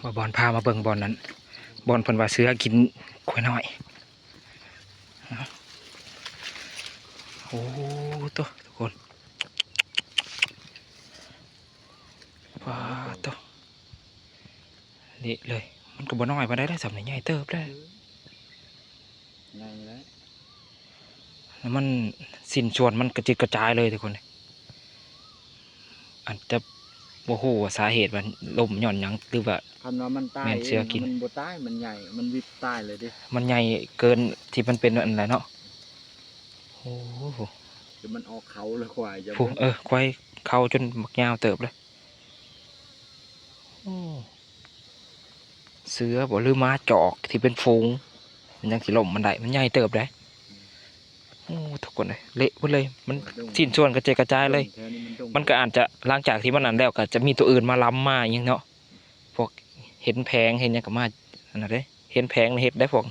ບ່າວບອນພາມາເບິ່ງບ່ອນນັ້ນ ບ່ອນເພິ່ນວ່າເສືອກິນຄວາຍນ້ອຍ. ໂອ້ໂຕ ທຸກຄົນ ປາດໂຕ ເລະເລີຍ. ມັນກໍບໍ່ນ້ອຍປານໃດເດ້ ສ່ຳນີ້ໃຫຍ່ເຕີບແລ້ວ. ໃຫຍ່ແລ້ວ ແລ້ວມັນ ຊິ້ນສ່ວນມັນກະຈິດກະຈາຍເລີຍທຸກຄົນ. ອາດຈະບໍ່ຮູ້ວ່າສາເຫດວ່າລົ້ມຍ້ອນຫຍັງ ຫຼືວ່າ ຄັນວ່າມັນຕາຍ ແມ່ນເສືອກິນ ມັນບໍ່ຕາຍ ມັນໃຫຍ່ ມັນວິດຕາຍເລີຍເດ້. ມັນໃຫຍ່ເກີນທີ່ມັນເປັນອັນນັ້ນແຫຼະເນາະ. ໂອ້ໂຫ ຄືມັນອອກເຂົາເລີຍຄວາຍ. ຜູ້ ເອີ ຄວາຍເຂົາຈົນບັກຍາວເຕີບເລີຍ. ໂອ້ ເສືອບໍ່ ຫຼືໝາຈອກທີ່ເປັນຝູງ ມັນຍັງຊິລົ້ມມັນໄດ້ ມັນໃຫຍ່ເຕີບເດ້. ໂອ້ ທຸກຄົນເອີຍ ເລະໝົດເລີຍ ມັນ ຊິ້ນສ່ວນກະເຈກກະຈາຍເລີຍ. ມັນກໍອາດຈະ ຫຼັງຈາກທີ່ມັນນັ້ນແລ້ວ ກໍຈະມີຕົວອື່ນມາລຳມາອີ່ຫຍັງເນາະ. ພວກເຫັນແຜງເຫັນຫຍັງກໍມາ ອັນນັ້ນເດ້ ເຫັນແຜງເຮັດໄດ້ພວກ.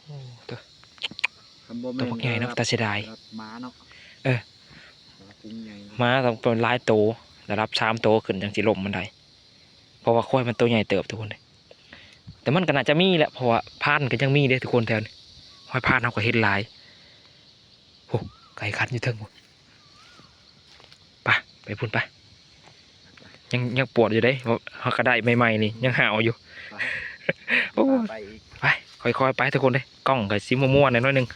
ໂອ້ ໂຕ ຄັນບໍ່ແມ່ນ ໂຕບັກໃຫຍ່ເນາະ ຕາເສຍດາຍ. ລະດັບໝາເນາະ ເອີ ໝາກຸງໃຫຍ່ ໝາຕ້ອງເປັນຫຼາຍໂຕ ລະດັບສາມໂຕຂຶ້ນຈັ່ງຊິລົ້ມມັນໄດ້ ເພາະວ່າຄວາຍມັນໂຕໃຫຍ່ເຕີບທຸກຄົນເອີຍ. ແຕ່ມັນກໍໜ້າຈະມີແຫຼະ ເພາະວ່າພານກໍຍັງມີເດ້ທຸກຄົນແຖວນີ້ ຮອຍພານເຮົາກໍເຫັນຫຼາຍ. ໂອ້ ໄກ່ຂັນຢູ່ເທິງພຸ້ນ. ໄປ ໄປພຸ້ນໄປ. ຍັງ ຍັງປວດຢູ່ເດ້ ເຮົາກໍໄດ້ໃໝ່ໆນີ້ ຍັງຫາວຢູ່. ໂອ້ ໄປອີກ ໄປ ຄ່ອຍໆໄປທຸກຄົນເດ້. ກ້ອງກໍຊິມົວໆແດ່ໜ້ອຍໜຶ່ງ.